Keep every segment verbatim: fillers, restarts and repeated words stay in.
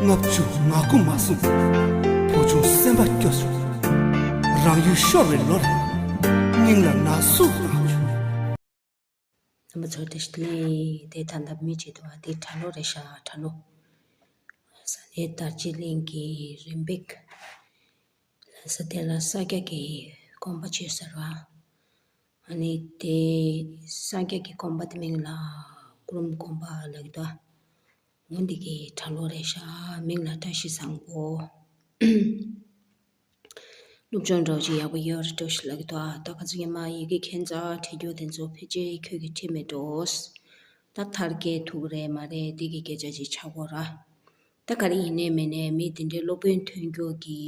ལྔ་བཅུ་ང་དགུ་མ་སོང་། བུ་ཆུང་སེམས་པ་སྐྱོ་བྱུང་། རང་ཡུལ་ཤོར་བའི་ལོར། སྙིང་ལ་ན་ཟུག་བཏང་བྱུང་། རྣམ་པ་ཚོ་བཀྲ་ཤིས་བདེ་ལེགས། དེ་ད་ལྟ་མི་བྱེད་དུ་བ་དེ་གྲྭ་ལོག་རེད་ཤག་གྲྭ་ལོག་ས་གནས་དར་རྗེ་གླིང་གི་རིམ་པས་ལ་ས་དེ་ལ་ས་སྐྱ་གི་དགོན་པ་བྱས་ཟེར་བ། ཨ་ནི་དེ་ས་སྐྱ་གི་དགོན་པ་དེ་མིང་ལ་ཀུ་རུམ་དགོན་པ་ལབ་ཀྱི་འདུག་འོ་འདི་གི་གྲྭ་ལོག་རེད་ཤག་མིང་ལ་བཀྲ་ཤིས་བཟང་པོ། སློབ་སྦྱོང་འདྲ་བོ་ཅིག་ཡག་པོ་ཡོད་རེད་འགྲོ་ཞིག་ལབ་ཀྱི་འདུག་ཨ་ད་ཁ་སང་ཉི་མ་ཡི་གེ་ཁྱད་མཚར་བྲིས་རྒྱུ་དེ་ཚོ་ཕལ་ཆེར་ཁྱོད་ཀྱིས་བྲིས་མེད་འགྲོ། ད་མཐར་སྐྱེལ་ཐུབ་ཀྱི་རེད་མ་རེད་འདི་གི་སྐད་ཆ་ཅིག་ཆགས་ཀྱི་ཡོད་ར། ད་ག་རེ་ཡིན་ནའི་མིན་ནའི་མི་དེ་འདྲའི་སློབ་དཔོན་ཐོན་རྒྱུ་གི་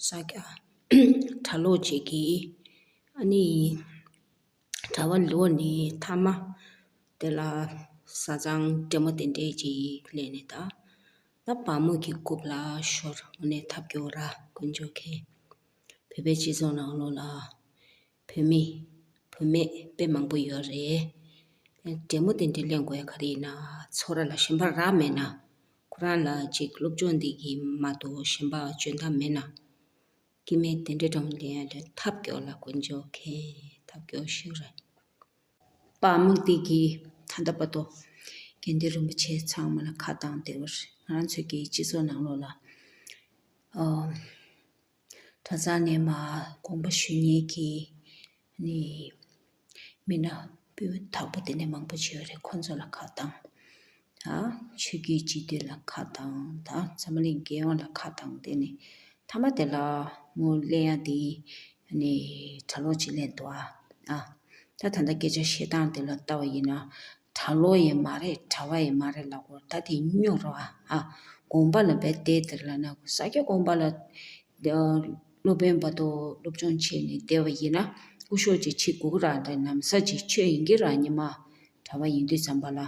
ས་སྐྱ་གྲྭ་ལོག་ཅིག་གིས་ཨ་ནི། གྲྭ་པ་ལོག་ནས་མཐའ་མ་དེ་ལ་བཟའ་ཚང་འདྲེ་མོ་དེ་འདྲས་ཅིག་སླེབས་ནས་ད་ད་བ་མོ་གི་རྐུབ་ལ་ཤོར་འོ་ནས་ཐབས་སྐྱོ་ར་དཀོན་མཆོག་མཁྱེན། བོད་པའི་སྤྱི་ཚོགས་ནང་ལོགས་ལ་བུད་མེད་བུད་མེད་དཔེ་མང་པོ་ཡོད་རེད། འདྲེ་མོ་དེ་འདྲས་ལེན་དགོས་ཡ་ག་རེ་ཡིན་ན་ཚོར་བ་ལ་ཞེན་པ་རག་མེད་ན་ཁོ་རང་ལ་ཅིག་སློབ་སྦྱོང་འདི་གི་མ་གཏོགས་གཞན་པ་འཇོན་ཐང་མེད་ན། སྐྱེ་དམན་དེ་འདྲའི་སྒྲོམ་ལེན་ཡ་ལ་ཐབས་སྐྱོ་ལ་དཀོན་མཆོག་མཁྱེན་ཐབས་སྐྱོ་ཤོད་རེད། བ་མོ་འདི་གིས་ད་ལྟ་བར་དུ་དགེ་འདུན་རིན་པོ་ཆེ་ཚང་མ་ལ་ཁ་བཏང་བསྡད་པ་རེད། ང་རང་ཚོའི་གི་སྤྱི་ཚོགས་ནང་ལོགས་ལ་ཨ་གྲྭ་ཚང་ནས་མར་དགོངས་པ་ཞུ་མཁན་གྱི་ནི་མི་སྣ་སྤུས་དག་པོ་དེ་འདྲ་མང་པོ་ཅིག་ཡོད་རེད། ཁོང་ཚོ་ལ་ཁ་བཏང་། ད་ཆོས་བརྒྱུད་སྤྱི་འཐུས་ལ་ཁ་བཏང་། ད་འཛམ་བུ་གླིང་རྒྱལ་ཡོངས་ལ་ཁ་བཏང་། དེ་ནི་མཐའ་མ་དེ་ལ་ངོ་ལེན་ཡ་དེ་ནི་གྲྭ་ལོག་ཅིག་ལེན་འདུག་ཨ། ཨ་ད་ད་ལྟ་སྐད་ཆ་བཤད་སྟངས་དེ་ལ་ལྟ་བ་ཡིན་ན་གྲྭ་ལོག་ཡང་མ་རེད། གྲྭ་པ་ཡང་མ་རེད་ལབ་དགོས་ད་དེ་རྙོག་ར་བ། ཨ་དགོན་པ་ལ་བསྡད་དེ་དེར་ལ་ན་ས་སྐྱ་དགོན་པ་ལ་སློབ་དཔོན་བར་དུ་སློབ་སྦྱོང་བྱས་ནས་བསྡད་པ་ཡིན་ན་སྐུ་ཞབས་ཅིག་བྱེད་དགོས་ཀྱི་ར། འདྲ་ནམ་ས་ཅིག་ཆོས་ཡིན་གྱི་ར། ཉི་མ་གྲྭ་པ་ཡིན་དུས་ཙམ་པ་ལ།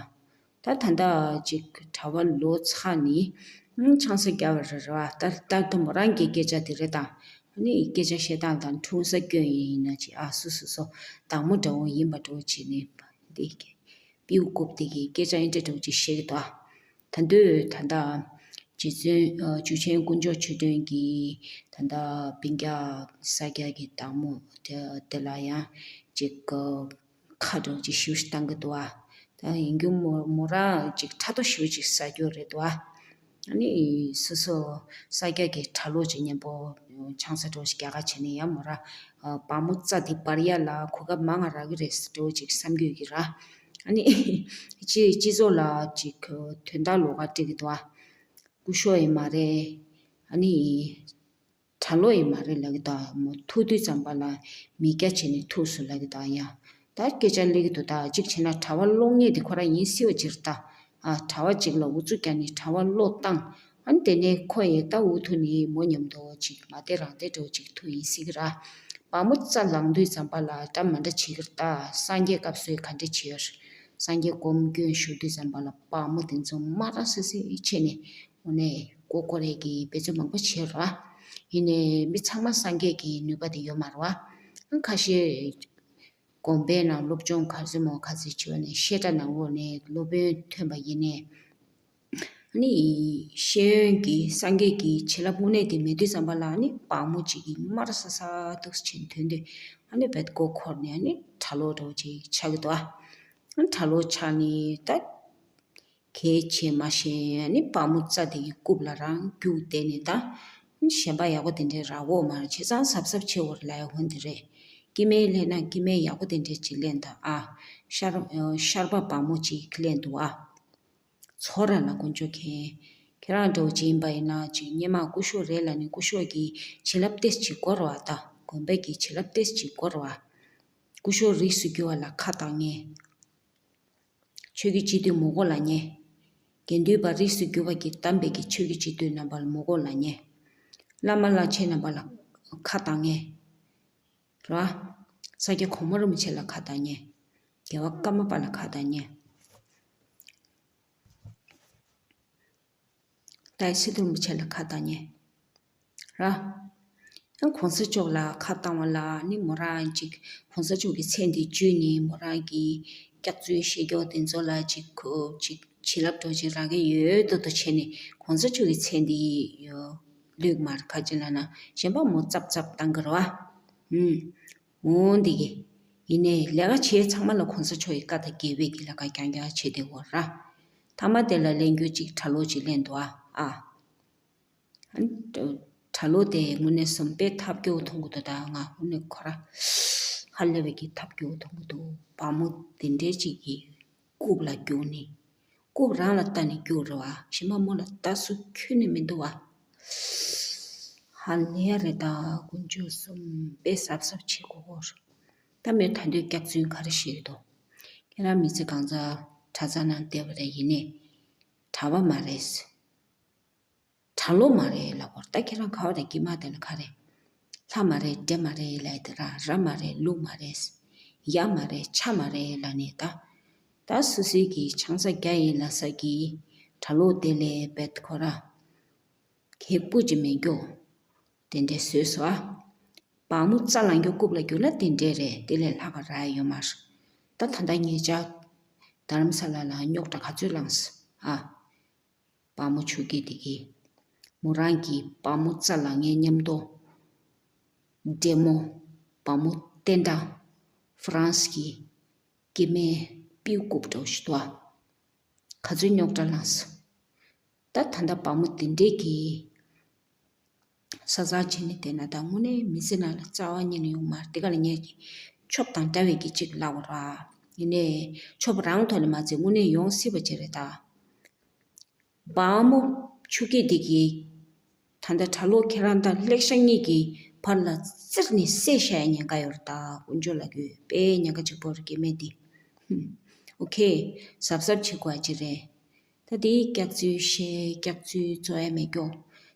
ད་ད་ལྟ་ཅིག་གྲྭ་པ་ལོ་ཚར་ནི་ཆང་ས་བརྒྱབ་པ་རེད་ར་བ། ད་ལྟ་དུ་མོ་རང་གི་སྐད་ཆ་དེ་རེད་དང་། ཨ་ནི་སྐད་ཆ་བཤད་སྟངས་དང་འཁྲུངས་ས་སྐྱོན་ཡིན་ན་ཅིག་ཨ་སུ་སུ་སོ་དང་མོ་འདྲ་བོ་ཡིན་པ་འདྲ་བོ་བྱས་ནས་འདི་གི་པིའུ་རྐུབ་དེ་གི་སྐད་ཆ་ཨེ་འདྲ་འདྲ་བོ་ཅིག་བཤད་ཀྱི་འདུག་ད་དུས་ད་ལྟ་རྗེ་བཙུན་ཨ་འཇུ་ཆེན་དཀོན་མཆོག་ཆོས་སྒྲོན་གྱི་ད་ལྟ་སྤུན་ཀྱག་ས་སྐྱ་གི་བདག་མོ་དེ་དེ་ལ་ཡང་ཅིག་ཁ་འདྲ་བོ་ཅིག་ཞུ་ཞིག་བཏང་གི་འདུག་ཨ། ད་ཡིན་རྒྱུ་མོ་མོ་རང་ཅིག་ཕྲག་དོག་ཞེ་པོ་ཅིག་ཟ་རྒྱུ་རེད་འདུག་ཨ། ཨ་ནི་སོ་སོ་ས་སྐྱ་གི་གྲྭ་ལོག་ཅིག་མཉམ་པོ་ཆང་ས་འདྲ་བོ་ཞིག་རྒྱག་ག་བྱས་ནས་ཡང་མོ་རང་བ་མོ་རྩྭ་དེ་འབར་ཡ་ལ་གོ་སྐབས་མང་ང་རག་གི་རེད་འདྲ་བོ་ཅིག་བསམ་གྱི་ཡོད་ཀྱི་ར། ཨ་ནི་སྤྱི་སྤྱི་ཚོགས་ལ་ཅིག་དོན་དག་ལོགས་ཀ་སྤྲད་ཀྱི་འདུག་ཨ། སྐུ་ཞབས་ཡིན་མ་རེད། ཨ་ནི་གྲྭ་ལོག་ཡིན་མ་རེད་ལབ་ཀྱི་འདུག་མོ་ཐུག་དུས་ཙམ་པ་ལ་མིག་རྒྱ་བྱས་ནས་ཐུག་སོང་ལབ་ཀྱི་འདུག་ཡ། ད་སྐད་ཆ་སླེབས་ཀྱི་འདུག་ད་གཅིག་བྱས་ན་གྲྭ་པ་སློག་མཁན་དེ་ཁོ་རང་ཡིན་སྲིད་པ་ཅིག་རེད་ད། ཨ་གྲྭ་པ་ཅིག་ལ་ཨུ་ཚུགས་རྒྱག་ནས་གྲྭ་པ་སློག་བཏང་། ཨ་ནི་དེ་ནས་ཁོ་ཡི་ད་འུ་ཐུག་ནས་མོ་མཉམ་དུ་ཅིག་མ་བསྡད་རང་བསྡད་འདྲ་བོ་ཅིག་ཐུག་ཡིན་སྲིད་ཀྱི་ར། བ་མོ་རྩྭ་ལངས་དུས་ཙམ་པ་ལ་འདྲ་མ་འདྲ་བྱེད་ཀྱི་རེད་ད། སངས་རྒྱས་སྐབས་སུ་ག་འདྲ་བྱེད་ཡོད་རེད། སངས་རྒྱས་སྒོམ་སྐྱོན་ཞུ་དུས་ཙམ་པ་ལ་བ་མོ་དེ་ཚོ་མ་ར་སི་སི་བྱས་ནས་འོ་ནས་མགོ་སྐོར་ཡས་ཀྱི་འབད་བརྩོན་མང་པོ་བྱས་ར། ཡིན་ནའི་མི་ཚང་མ་སངས་རྒྱས་ཀྱི་ནུས་པ་དེ་ཡོད་མ་རེད་བ། ཁ་ཤས་དགོན་པའི་ནང་སློབ་སྦྱོང་ག་ཚོད་མོ་ག་ཚོད་བྱས་པ་ནས་བཤད་གྲྭ་ནང་ལོགས་ནས་སློབ་དཔོན་ཐོན་པ་ཡིན་ནའི། ཨ་ནི་ཤེས་ཡོན་གྱི་སངས་རྒྱས་ཀྱི་བྱིན་རླབས་དངོས་གནས་དེ་མེད་དུས་ཙམ་པ་ལ་ཨ་ནི་བ་མོ་གཅིག་གིས་དམར་ས་ས་ཏོག་ཙམ་ཐོན་དུས་ཨ་ནི་བད་མགོ་འཁོར་ནས་ཨ་ནི་གྲྭ་ལོག་འདྲ་བོ་ཅིག་ཆགས་ཀྱི་འདུག་ཨ། ཨ་ནི་གྲྭ་ལོག་ཆགས་ནས་ད་གལ་ཆེ་མ་ཤེས་ཨ་ནི་བ་མོ་རྩྭ་དེ་གི་རྐུབ་ལ་རང་རྒྱུགས་བསྡད་ནས་ད་ཨ་ནི་གཞན་པ་ཡག་པོ་དེ་འདྲའི་རག་གོ་མ་རེད། བྱས་ཙང་གཟབ་གཟབ་བྱེད་དགོས་རེད་ལབ་ཡ་འོ་འདི་རེད། སྐྱེ་དམན་ལེན་ན་སྐྱེ་དམན་ཡག་པོ་དེ་འདྲའི་ཅིག་ལེན་དང་ཨ། ཤར་ཤར་པ་བ་མོ་ཅིག་ལེན་འདུག་ཨ། ཚོར་ར་ལ་དཀོན་མཆོག་མཁྱེན། ཁྱེད་རང་འདྲ་བོ་ཅིག་ཡིན་པ་ཡིན་ན་ཅིག་སྔོན་མ་སྐུ་ཞབས་རེད་ལབ་ནས་སྐུ་ཞབས་ཀྱི་བྱིན་རླབས་ཏོག་ཙམ་ཅིག་དགོས་རེད་བ། ད་དགོན་པའི་གི་བྱིན་རླབས་ཏོག་ཙམ་ཅིག་དགོས་རེད་བ། སྐུ་ཞབས་རིགས་སུ་གྱུར་པ་ལ་ཁ་བཏང་མཁན། ཆོས་ཀྱི་སྤྱི་འཐུས་མི་དགོས་ལབ་མཁན། དགེ་འདུན་པ་རིགས་སུ་གྱུར་པ་གིས་བདམས་པའི་གི་ཆོས་ཀྱི་སྤྱི་འཐུས་རྣམ་པ་ལ་མི་དགོས་ལབ་མཁན། བླ་མ་བླ་ཆེན་རྣམ་པ་ལ་ཁ་བཏང་མཁན། ར། ས་སྐྱ་གོང་མ་རིན་པོ་ཆེ་ལ་ཁ་བཏང་མཁན། རྒྱལ་བ་ཀརྨ་པ་ལ་ཁ་བཏང་མཁན། ཏཱའི་སི་ཏུ་རིན་པོ་ཆེ་ལ་ཁ་བཏང་མཁན། ར། ཡང་གོང་ས་མཆོག་ལ་ཁ་བཏང་བ་ལ་ནི་མོ་རང་ཅིག་གོང་ས་མཆོག་གི་མཚན་དེ་བརྗོད་ནས་མོ་རང་གི་སྐྱག་རྫུན་བཤད་རྒྱུ་དེ་ཚོ་ལ་ཅིག་ཁོ་ཅིག་ བྱིན་རླབས་འགྲོ་ཅིག་རག་གི་ཡོད་དོ་དོ་བྱས་ནས་གོང་ས་མཆོག་གི་མཚན་འདི་ཡོད་ལུགས་མར་ཁ་ཅིག་ལ་ན་གཞན་པ་མོ་ཙབ་ཙབ་བཏང་གི་རེད་བ། ཨུམ། མོ་འདི་གི་ཡིན་ནས་ལས་ཀ་བྱས་ཚང་མ་ལ་གོང་ས་མཆོག་གི་བཀའ་དང་འགལ་བའི་གི་ལས་ཀ་རྐྱང་རྐྱང་བྱས་བསྡད་ཡོད་ར། མཐའ་མ་དེ་ལ་ལན་རྒྱུ་ཅིག་གྲྭ་ལོག་ཅིག་ལེན་འདུག་ཨ། ཨ། གྲྭ་ལོག་དེ་དངོས་གནས་སོམ་པའི་ཐབས་སྐྱོ་མཐོང་གི་འདུག་ད་ང་དངོས་གནས་ཁོ་ར་ཧ་ལས་པའི་གི་ཐབས་སྐྱོ་མཐོང་གི་འདུག་བ་མོ་དེ་འདྲའི་ཅིག་གི་རྐུབ་ལ་རྒྱུག་ནས་རྐུབ་རང་ལ་ལྟ་ནས་རྒྱུག་རེད་བ། གཞན་པ་མོ་ལ་ལྟ་སུ་ཁྱོན་ནས་མི་འདུག་བ། ཧ་ལས་ཡ་རེད། ད་དཀོན་མཆོག་གསུམ་དཔེ་གཟབ་གཟབ་བྱེད་དགོས་གོ། ད་མོས་ད་འདོད་སྐྱག་རྫུན་ག་རེ་བཤད་ཀྱི་འདུག་ཁྱེད་རང་མི་ཚེ་གང་ཚ་གྲྭ་ཚང་ནང་བསྡད་པ་རེད། ཡིན་ནས་གྲྭ་པ་མ་རེད། གྲྭ་ལོག་མ་རེད་ལབ་གོ། ད་ཁྱེད་རང་ག་བ་རེད། དཀྱིལ་མ་དེ་ལ་ག་རེད། ལྷ་མ་རེད། འདྲེ་མ་རེད་ལབ་དེ་ར། ར་མ་རེད། ལུག་མ་རེད། ཡ་མ་རེད། ཆ་མ་རེད་ལབ་ནས་ད། ད་སོ་སོའི་གི་ཆང་ས་རྒྱ་ཡིན་ལབ་ས་གི་གྲྭ་ལོག་དེ་ལས་བེད་ཁོ་ར། གད་སྤུ་ཅིག་མེད་རྒྱུ། དེ་འདྲས་བཟོས་སོ་ཨ། བ་མོ་རྩ་ལངས་རྒྱུ་རྐུབ་ལ་རྒྱུག་ན་དེ་འདྲས་རེད། དེ་ལས་ལྷག་ག་རག་ཡོད་མ་རེད། ད་ད་ལྟ་ངེད་ཅག་རྡ་རམ་ས་ལ་ལ་རྙོག་དྲ་ག་ཚོད་ལངས་སོ་ཨ། བ་མོ་ཆུ་སྐྱེས་དེ་གིས་མོ་རང་གི་བ་མོ་རྩ་ལངས་མཁན་མཉམ་དུ་འདྲེ་མོ་བ་མོ་བསྟན་དགྲ་ཧྥ་རན་སི་གི་སྐྱེ་དམན་པིའུ་རྐུབ་འདྲ་བོ་ཞིག་འདུག་ཨ། ག་ཚོད་རྙོག་དྲ་ལངས་སོ། ད་ད་ལྟ་བ་མོ་དེ་འདྲས་ཀྱིས་ས་ཚང་བྱས་ནས་བསྡད་ན་ད་དངོས་གནས་མི་ཚེ་ནང་ལ་རྩ་བ་ཉིད་ནས་ཡོང་མ་རེད། དེ་ག་ལ་ངས་ཀྱིས་ཆོབ་དང་འདྲ་བའི་གི་ཅིག་ལབ་པ་ར། ཡིན་ནའི་ཆོབ་རང་ཐོག་ནས་མ་ཚད་དངོས་གནས་ཡོང་སྲིད་པ་ཅིག་རེད་ད། བ་མོ་ཆུ་སྐྱེས་འདི་གིས་ད་ལྟ་གྲྭ་ལོག་ཁྱེད་རང་དང་ལེགས་ཤ་གཉིས་ཀྱི་བར་ལ་བཙིར་ནས་བསད་བཞག་ཡ་ཉེན་ཁ་ཡོད་རེད་ད། དཀོན་མཆོག་ལ་གུས་པས་ཉེན་ཁ་གཅིག་པོ་རེད་སྐྱེ་དམན་འདི། ཧུམ། ཨོ་ཁེ། གཟབ་གཟབ་བྱེད་དགོས་ཡ་ཅིག་རེད། ད་དེའི་སྐྱག་རྫུན་བཤད། སྐྱག་རྫུན་རྫོགས་ཡ་མེད་ཀྱོ།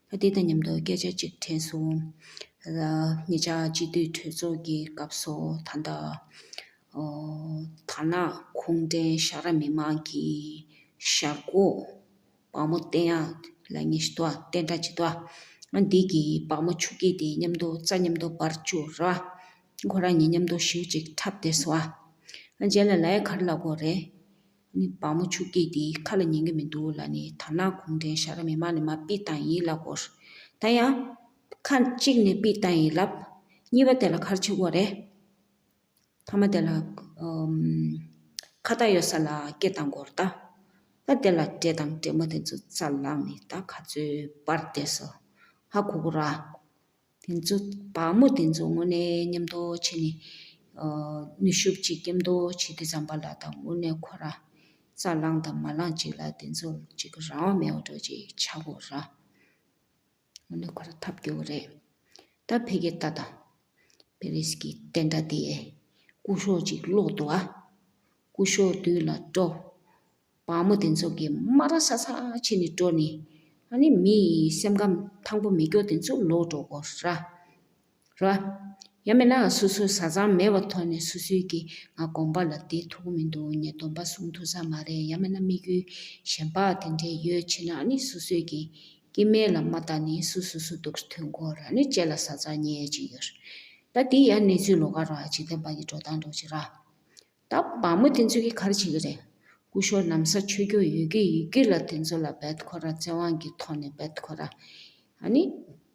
ད་དེ་དང་མཉམ་དུ་སྐད་ཆ་གཅིག་དྲན་སོང་། ཨ། ཉེ་ཆར་སྤྱི་འཐུས་གྲོས་ཚོགས་ཀྱི་སྐབས་སུ་ད་ལྟ་ཨོ། དར་ནག་གུང་ཁྲན་ཤ་ར་མི་མང་གི་ཞར་སྐོག་བ་མོ་བསྟན་ཡག་ལབ་མཁན་ཞིག་འདུག་ཨ། བསྟན་དགྲ་ཅིག་འདུག་ཨ། འདི་གིས་བ་མོ་ཆུ་སྐྱེས་དེ་མཉམ་དུ་རྩ་མཉམ་དུ་འབར་བཅུག་ར། ཁོ་རང་གཉིས་མཉམ་དུ་ཞེ་པོ་ཅིག་འཁྲབ་བསྡད་སོང་ཨ། རྗེས་ལ་ལབ་ཡ་ག་རེ་ལབ་དགོས་རེད། ནི་བ་མོ་ཆུ་སྐྱེས་དེ་ཁ་ལ་ཉན་གི་མི་འདུག་ལབ་ནས་དར་ནག་གུང་ཁྲན་ཤ་ར་མི་མང་ནས་མར་པི་བཏང་ཡིན་ལབ་གོ། ད་ཡང་ཁ་གཅིག་ནས་པི་བཏང་ཡིན་ལབ། གཉིས་པ་དེ་ལ་ག་རེ་བྱེད་དགོས་རེད། མཐའ་མ་དེ་ལ་ཨམ། ཁ་བཏགས་ཡོད་ས་ལ་སྐེ་བཏང་དགོས་རེད་ད། ད་དེ་ལ་འདྲེ་དང་འདྲེ་མོ་དེ་ཚོ་རྩ་ལངས་ནས་ད་ག་ཚོད་འབར་བསྡད་སོང་། ཧ་གོ་གོ་ར། དེ་ཚོ་བ་མོ་དེ་ཚོ་དངོས་གནས་མཉམ་དུ་བྱས་ནས་ཨ། ནུས་ཤུགས་ཅིག་མཉམ་དུ་བྱེད་དུས་ཙམ་པ་ལ་ད་དངོས་གནས་ཁོ་ར་རྩ་ལངས་དང་མ་ལངས་ཅིག་ལ་དེ་ཚོ་ཅིག་རང་དབང་མེད་པ་འདྲ་ཅིག་ཆགས་དགོས་ར། དངོས་གནས་ཁོ་ར་ཐབས་སྐྱོ་བོ་རེད། ད་ཕ་གིར་ལྟ་དང་། པེ་རིས་ཀྱི་བསྟན་དགྲ་དེ་སྐུ་ཞབས་ཅིག་ལོག་འདུག་ཨ། སྐུ་ཞབས་མདུན་ལ་འགྲོ། བ་མོ་དེ་ཚོ་གིས་མ་ར་ས་ས་བྱས་ནས་འགྲོ་ནས། ཨ་ནི་མི་ཡི་སེམས་ཁམས་ཐང་པོ་མེད་སྐྱོ་དེ་ཚོ་ལོག་འགྲོ་དགོས་ར། ར། ཡང་མིན་ན་སོ་སོའི་བཟའ་ཚང་མེད་པའི་ཐོག་ནས་སོ་སོའི་གི་ང་དགོན་པ་ལ་བསྡད་ཐུབ་ཀྱི་མི་འདུག་ངས་སྡོམ་པ་སྲུང་ཐུབ་ས་མ་རེད། ཡང་མིན་ན་དམིགས་ཡུལ་གཞན་པ་དེ་འདྲས་ཡོད་ཕྱིན་ན་ཨ་ནི་སོ་སོའི་གི་སྐྱེ་དམན་ལ་མ་ལྟ་ནས་སུ་སུ་སུ་འདུག་ཐོན་དགོས་ར་ནི་ལྕེ་ལ་ས་ཚ་ཉེ་ཅིག་ཡོད། ད་དེ་ཡང་གནས་ཚུལ་ལོགས་ཀ་ར་འཇིག་རྟེན་པ་གི་འགྲོ་སྟངས་འགྲོ་ཅིག་ར། ད་བ་མོ་དེ་ཚོ་གིས་ག་རེ་བྱེད་ཀྱི་རེད། སྐུ་ཞབས་ནམ་ས་ཆོས་སྐྱོང་ཡོད་ཀྱི་ཡོད་ཀྱི་ལ་དེ་ཚོ་ལ་བེད་ཁོ་ར་བཙན་དབང་གི་ཐོག་ནས་བེད་ཁོ་ར་ཨ་ནི་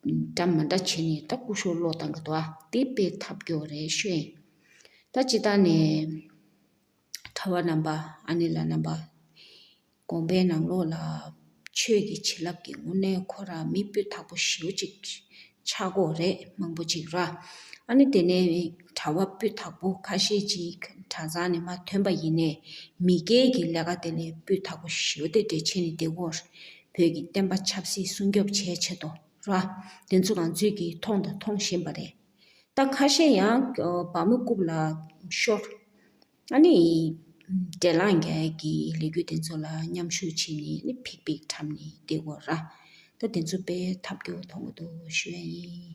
འདྲ་མི་འདྲ་བྱས་ནས་ད་སྐུ་ཞབས་བློ་བཏང་གི་འདུག་ཨ། དེ་དཔེ་ཐབས་སྐྱོ་བོ་རེད་ཤོད་ཡིན། ད་སྤྱིར་བཏང་ནས་གྲྭ་པ་རྣམ་པ་ཨ་ནེ་ལགས་རྣམ་པ། དགོན་པའི་ནང་ལོགས་ལ་ཆོས་ཀྱི་བྱིན་རླབས་ཀྱི་དངོས་གནས་ཁོ་རང་མི་སྤུས་དག་པོ་ཞེ་པོ་ཅིག་ཆགས་ཀྱི་ཡོད་རེད། མང་པོ་ཅིག་ར། ཨ་ནི་དེ་ནས་གྲྭ་པ་སྤུས་དག་པོ་ཁ་ཤས་ཅིག་གྲྭ་ཚང་ནས་མར་ཐོན་པ་ཡིན་ནའི་མི་སྒེར་གྱི་ལས་ཀ་དེ་ལས་སྤུས་དག་པོ་ཞེ་པོ་དེ་འདྲས་བྱས་ནས་བསྡད་ཀྱི་ཡོད་རེད། བོད་ཀྱི་བསྟན་པ་ཆབ་སྲིད་སྲུང་སྐྱོབ་བྱེད་ཆེད་དུ་ར། དེ་ཚོ་ང་ཚོས་ཀྱིས་མཐོང་དང་མཐོང་བཞིན་པ་རེད། ད་ཁ་ཤས་ཡང་བ་མོ་རྐུབ་ལ་ཤོར། ཨ་ནི། འདྲེ་ལངས་རྒྱག་གི་ལས་འགུལ་དེ་ཚོ་ལ་མཉམ་ཞུགས་བྱས་ནས་ནི་ཕིག་ཕིག་འཁྲབ་ནས་བསྡད་ཡོད་ར། ད་དེ་ཚོ་དཔེ་ཐབས་སྐྱོ་བོ་མཐོང་གི་འདུག་ཞུ་ཡ་ཡིན།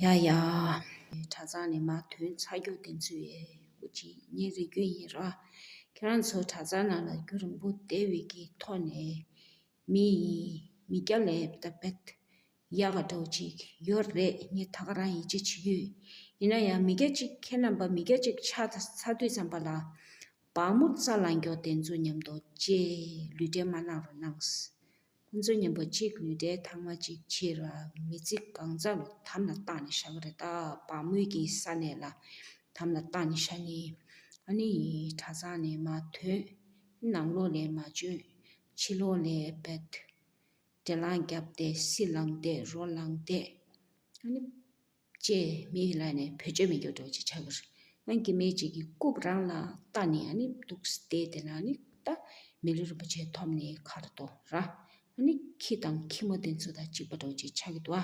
ཡ་ཡ། གྲྭ་ཚང་ནས་མར་ཐོན་ཚར་རྒྱུ་དེ་ཚོ་ཡི་འུ་ཅི་ངའི་རེ་སྐུལ་ཡིན་ར། ཁྱེད་རང་ཚོ་གྲྭ་ཚང་ནང་ལ་རྒྱུན་རིང་པོ་བསྡད་པའི་གི་ཐོག་ནས། མི་ཡིས་མི་སྐྱ་ལས་ད་བེད་ཡག་ག་འདྲ་བོ་ཅིག་ཡོད་རེད། ངས་ད་ག་རང་ཡིད་ཆེས་བྱེད་ཀྱི་ཡོད། ཡིན་ན་ཡང་མི་སྐྱ་ཅིག་ཁྱེད་རྣམ་པ་མི་སྐྱ་ཅིག་ཆགས་ཚར་དུས་ཙམ་པ་ལ་ བ་མོ་རྩ་ལ་མགྱོགས་དེ་ཚོ་མཉམ་དུ་ཅེས་ལུས་འབྲེལ་མ་གནང་རོགས་གནང་། ཁོ་ཚོ་མཉམ་པོ་གཅིག་ལུས་འབྲེལ་ཐེངས་མ་གཅིག་བྱེད་ར། མི་ཚེ་གང་ཚ་ལོ་དམ་ལ་བཏགས་ནས་བཞག་གི་རེད། ད་བ་མོའི་གི་ས་གནས་ལ་དམ་ལ་བཏགས་ནས་བཞག་ནས། ཨ་ནི་གྲྭ་ཚང་ནས་མར་ཐོན། ནང་ལོགས་ལ་མར་བྱོན། ཕྱི་ལོགས་ལ་བེད། དྲེད་ལངས་བརྒྱབ་སྟེ་སི་ལངས་ཏེ་རོ་ལངས་ཏེ། ཨ་ནི་ཅེས་མི་ལ་ནས་བེད་སྤྱོད་མི་རྒྱུ་འགྲོ་ཅིག་ཆགས་ཀྱི་རེད། ཨ་ནི་སྐྱེ་དམན་ཅིག་གི་རྐུབ་རང་ལ་བལྟས་ནས། ཨ་ནི་འདུག་སྟེ་དེ་ན་ཨ་ནི་ད་མི་ལུས་རིན་པོ་ཆེ་ཐོབ་ནས་ཁ་རུ་དོ་ར། ཨ་ནི་ཁྱི་དང་ཁྱི་མོ་དེ་ཚོ་དང་གཅིག་པ་འགྲོ་ཅིག་ཆགས་ཀྱི་འདུག་ཨ།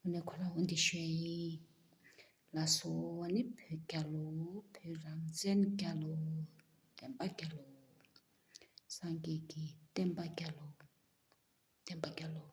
ཨ་ནི་ཁོ་ལ་འོ་འདི་ཞུ་ཡ་ཡིན། ལགས་སོ། ཨ་ནི་བོད་རྒྱལ་ལོ། བོད་རང་བཙན་རྒྱལ་ལོ། བསྟན་པ་རྒྱལ་ལོ། སངས་རྒྱས་ཀྱི་བསྟན་པ་རྒྱལ་ལོ། བསྟན་པ་རྒྱལ་ལོ།